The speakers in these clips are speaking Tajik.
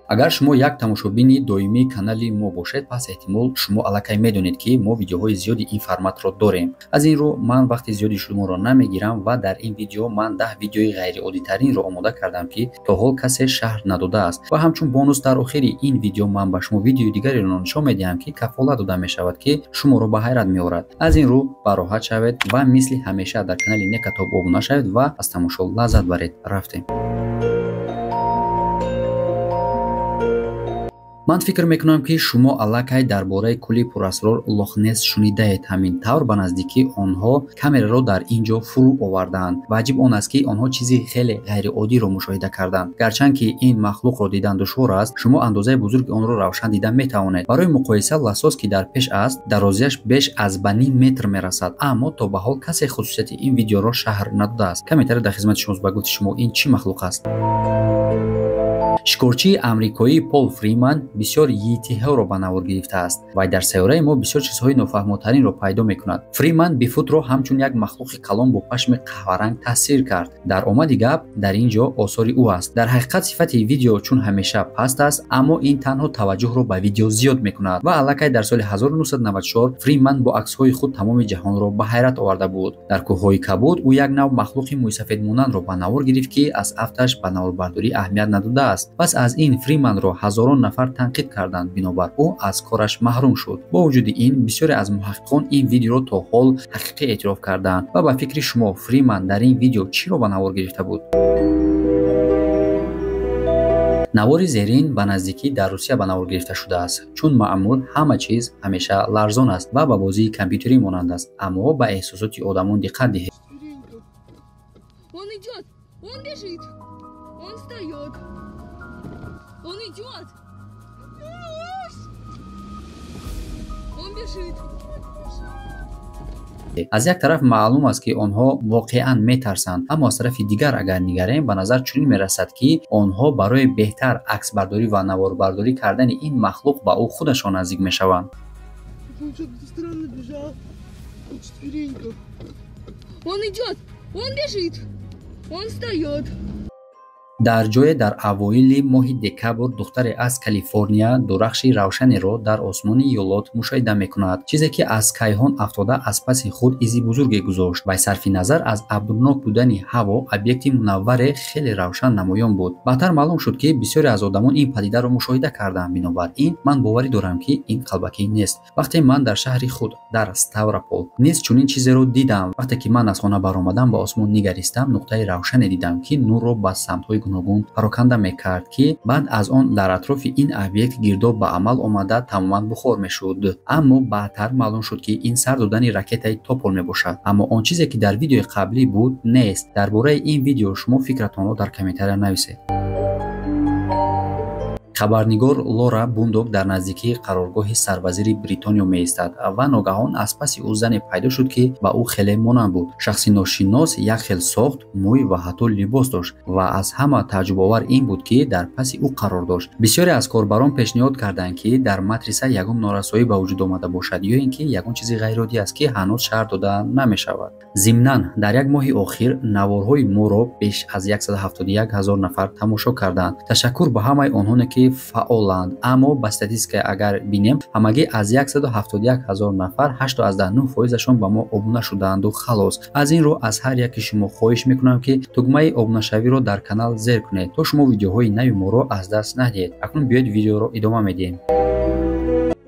Агар шумо як тамошобини доимии канали мо бошед, пас эҳтимол шумо аллакай медонед, ки мо видеоҳои зиёди ин форматро дорем. Аз ин рӯ ман вақти зиёди шуморо намегирам ва дар ин видео ман 10 видеои ғайриоддитаринро омода кардам, ки то ҳол касе шарҳ надодааст. Ва ҳамчун бонус дар охири ин видео ман ба шумо видеои дигареро нишон медиҳам, ки кафолат дода мешавад, ки шуморо ба ҳайрат меорад. Аз ин рӯ бароҳат шавед ва мисли ҳамеша дар канали Некатоб обуна шавед ва аз тамошо лаззат баред. Рафтем. Ман фикр мекунам, ки шумо аллакай дар бораи кӯли пурасрор Лохнес шунидаед. Ҳамин тавр ба наздикӣ онҳо камераро дар ин ҷо фурӯ овардаанд ва аҷиб он аст, ки онҳо чизи хеле ғайриоддиро мушоҳида карданд. Гарчанд ки ин махлуқро дидан душвор аст, шумо андозаи бузурги онро равшан дида метавонед. Барои муқоиса, ласос, ки дар пеш аст, дарозиаш беш аз ба ним метр мерасад, аммо то ба ҳол касе хусусияти ин видеоро шарҳ надодааст. Комментарий дар хизмати шумост. Ба гуфти шумо ин чӣ махлуқ аст? Шикорчии амрикоӣ Пол Фриман бисёр йетиҳоро ба навор гирифтааст. Вай дар сайёраи мо бисёр чизҳои нофаҳмотаринро пайдо мекунад. Фриман бифутро ҳамчун як махлуқи калон бо пашми қаҳваранг тасвир кард. Дар омади гап дар ин ҷо осори ӯ аст. Дар ҳақиқат сифати видео чун ҳамеша паст аст, аммо ин танҳо таваҷҷӯҳро ба видео зиёд мекунад. Ва аллакай дар соли 1994 Фриман бо аксҳои худ тамоми ҷаҳонро ба ҳайрат оварда буд. Дар кӯҳҳои кабуд ӯ як нав махлуқи мӯйсафедмонандро ба навор гирифт, ки аз афташ ба наворбардорӣ аҳамият надодааст. Пас аз ин Фриманро ҳазорон нафар танқид карданд, бинобар ӯ аз кораш маҳрум шуд. Бо вуҷуди ин бисёре аз муҳаққиқон ин видеоро то ҳол ҳақиқӣ эътироф карданд. Ва ба фикри шумо Фриман дар ин видео чиро ба навор гирифта буд? Навори зерин ба наздикӣ дар Русия ба навор гирифта шудааст. Чун маъмул ҳама чиз ҳамеша ларзон аст ва ба бозии компютерӣ монанд аст, аммо ба эҳсосоти одамон диққат диҳед. Он идёт, он бежит, он встаёт. Он идет! Он бежит! Аз як тараф маълум аст, ки онҳо воқеан метарсанд, аммо аз тарафи дигар агар нигарем, ба назар чунин мерасад, ки онҳо барои беҳтар аксбардорӣ ва наворбардорӣ кардани ин махлуқ ба ӯ худашон наздик мешаванд. Он идет! Он бежит! Он встает! Дар ҷое дар авоили моҳи декабр духтаре аз Калифорния дурахши равшанеро дар осмони ёлот мушоҳида мекунад, чизе ки аз кайҳон афтода аз паси худ изи бузурге гузошт. Вай сарфи назар аз абрнок будани ҳаво, объекти мунавваре хеле равшан намоён буд. Баъдтар маълум шуд, ки бисёре аз одамон ин падидаро мушоҳида карданд. Бинобар ин ман боварӣ дорам, ки ин қалбакӣ нест. Вақте ман дар шаҳри худ дар Ставропол низ чунин чизеро дидам. Вақте ки ман аз хона баромадам, ба осмон нигаристам, нуқтаи равшане дидам, ки нурро ба самтҳои гуногун пароканда мекард, ки баъд аз он дар атрофи ин объект гирдоб ба амал омада тамоман бухор мешуд. Аммо баъдтар маълум шуд, ки ин сар додани ракетаи Топол мебошад. Аммо он чизе ки дар видеои қаблӣ буд нест. Дар бораи ин видео шумо фикратонро дар комментария нависед. Хабарнигор Лора Бундок дар наздикии қароргоҳи сарвазири Бритониё меистад ва ногаҳон аз паси ӯ зане пайдо шуд, ки ба ӯ хеле монанд буд. Шахси ношинос як хел сохт, мӯй ва ҳатто либос дошт ва аз ҳама тааҷҷубовар ин буд, ки дар паси ӯ қарор дошт. Бисёре аз корбарон пешниҳод карданд, ки дар матриса ягон норасоӣ ба вуҷуд омада бошад ё ин ки ягон чизи ғайриоддӣ аст, ки ҳанӯз шарҳ дода намешавад. Зимнан дар як моҳи охир наворҳои моро беш аз 171 ҳазор нафар тамошо карданд. Ташаккур ба ҳамаи онҳоне, ки фаъоланд, аммо ба статистика агар бинем, ҳамагӣ аз 171 ҳазор нафар 8,9 фоизашон ба мо обуна шудаанду халос. Аз ин рӯ аз ҳар яки шумо хоҳиш мекунам, ки тугмаи обунашавиро дар канал зер кунед, то шумо видеоҳои нави моро аз даст надиҳед. Акнун биёед видеоро идома медиҳем.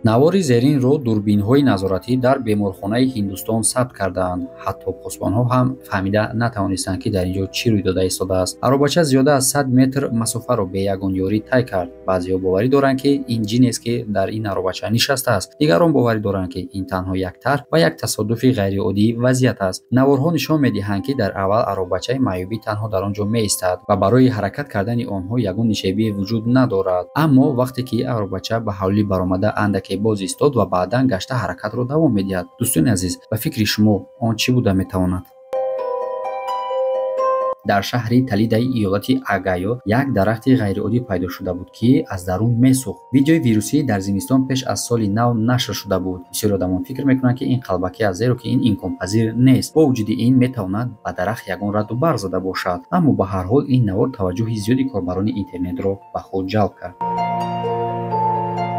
Навори зеринро дурбинҳои назоратӣ дар беморхонаи Ҳиндустон сабт кардаанд. Ҳатто посбонҳо ҳам фаҳмида натавонистанд, ки дар ин ҷо чӣ рӯй дода истодааст. Аробача зиёда аз 100 метр масофаро бе ягон ёрӣ тай кард. Баъзеҳо боварӣ доранд, ки ин ҷинест, ки дар ин аробача нишастааст. Дигарон боварӣ доранд, ки ин танҳо як тарҳ ва як тасодуфи ғайриоддии вазъият аст. Наворҳо нишон медиҳанд, ки дар аввал аробачаи маъюбӣ танҳо дар он ҷо меистад ва барои ҳаракат кардани онҳо ягон нишебие вуҷуд надорад. Аммо вақте ки аробача ба ҳавлӣ баромада андаке боз истод ва баъдан гашта ҳаракатро давом медиҳад. Дӯстони азиз, ба фикри шумо он чӣ буда метавонад? Дар шаҳри Талидаи иёлати Огайо як дарахти ғайриоддӣ пайдо шуда буд, ки аз дарун месӯхт. Видеои вирусӣ дар зимистон пеш аз соли нав нашр шуда буд. Бисёри одамон фикр мекунанд, ки ин қалбакӣ аст, зеро ки ин имконпазир нест. Бо вуҷуди ин метавонад ба дарахт ягон радду барқ зада бошад, аммо ба ҳар ҳол ин навор таваҷҷӯҳи зиёди корбарони интернетро ба худ ҷалб кард.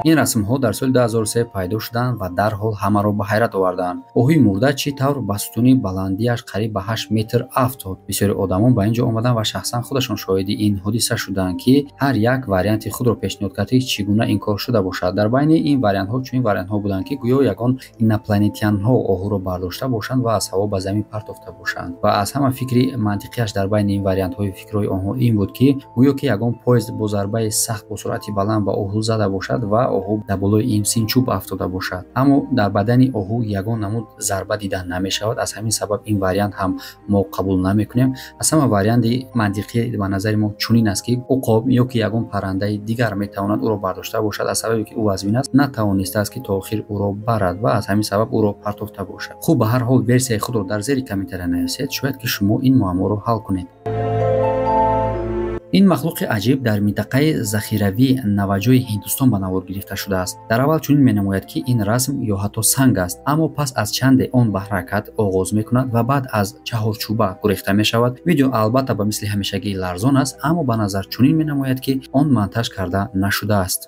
Ин расмҳо дар соли 2003 пайдо шуданд ва дарҳол ҳамаро ба ҳайрат оварданд. Оҳуи мурда чӣ тавр ба сутуни баландиаш қариб ба 8 метр афтод? Бисёри одамон ба ин ҷо омаданд ва шахсан худашон шоҳиди ин ҳодиса шуданд, ки ҳар як варианти худро пешниҳод кард, ки чӣ гуна ин кор шуда бошад. Дар байни ин вариантҳо чунин вариантҳо буданд, ки гӯё ягон инопланетянҳо оҳуро бардошта бошанд ва аз ҳаво ба замин партофта бошанд. Ва аз ҳама фикри мантиқиаш дар байни ин вариантҳои фикрҳои онҳо ин буд, ки гӯё ки ягон поезд бо зарбаи сахт бо суръати баланд ба оҳу зада бошад ва оҳу дар болои ин синчӯб афтода бошад. Аммо дар бадани оҳу ягон намуд зарба дида намешавад. Аз ҳамин сабаб ин вариант ҳам мо қабул намекунем. Аз ҳама варианти мантиқӣ ба назари мо чунин аст, ки уқоб ё ки ягон паррандаи дигар метавонад ӯро бардошта бошад. Аз сабабе ки ӯ вазмин аст, натавонистааст, ки то охир ӯро барад ва аз ҳамин сабаб ӯро партофта бошад. Хуб, ба ҳар ҳол версияи худро дар зери комментария нависед, шояд ки шумо ин муамморо ҳал кунед. Ин махлуқи аҷиб дар минтақаи захиравии Наваҷои Ҳиндустон ба навор гирифта шудааст. Дар аввал чунин менамояд, ки ин расм ё ҳатто санг аст, аммо пас аз чанде он ба ҳаракат оғоз мекунад ва баъд аз чаҳорчӯба гурехта мешавад. Видео албатта ба мисли ҳамешагӣ ларзон аст, аммо ба назар чунин менамояд, ки он монтаж карда нашудааст.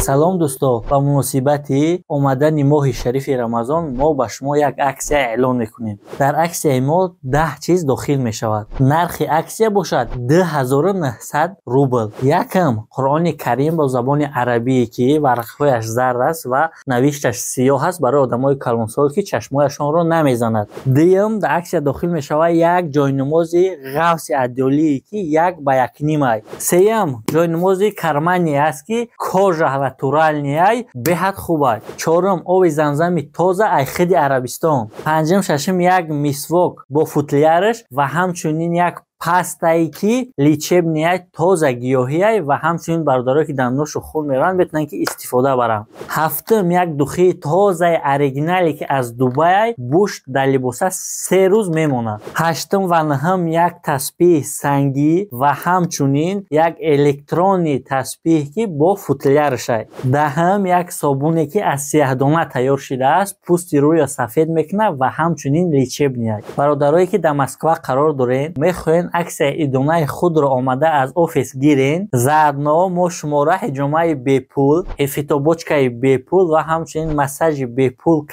Салом, дӯсто! Ба муносибати омадани моҳи шарифи Рамазон мо ба шумо як аксия эълон мекунем. Дар аксияи мо 10 чиз дохил мешавад. Нархи аксия бошад 2900 рубл. Якм, Қуръони Карим бо забони арабие, ки варақҳояш зард аст ва навишташ сиёҳ аст, барои одамои калонсол, ки чашмояшонро намезанад. Дуюм, дар аксия дохил мешавад як ҷойнамози ғафси адёлие, ки як ба якнимай. Сеюм, ҷойнамози кармание аст, ки кожа натуральный, беҳад хуб аст. Чорум, оби замзами тоза ай хиди Арабистон. Панҷум, шашум, як мисвок бо футляраш ва ҳамчунин як пастае, ки лечебный, тоза гиёҳиай, ва ҳамчунин бародарое, ки дандошу хун мераванд, метавонанд, ки истифода баранд. Ҳафтум, як духии тозаи оригинале, ки аз Дубайай, бӯш дар либоса 3 рӯз мемонад. Ҳаштум ва наҳум, як таспиҳ сангӣ ва ҳамчунин як электронный таспиҳ, ки бо футлярашай. Даҳум, як собуне, ки аз сияҳдона тайёр шудааст, пӯсти рӯйро сафед мекунад ва ҳамчунин лечебный. Бародарое, ки дар Москва қарор доред, мехоҳед аксияи идонаи худро омада аз офис гирен, заодно мо шуморо ҳиҷомаи бепул, фитобочкаи бепул ва ҳамчунин массажи бепул.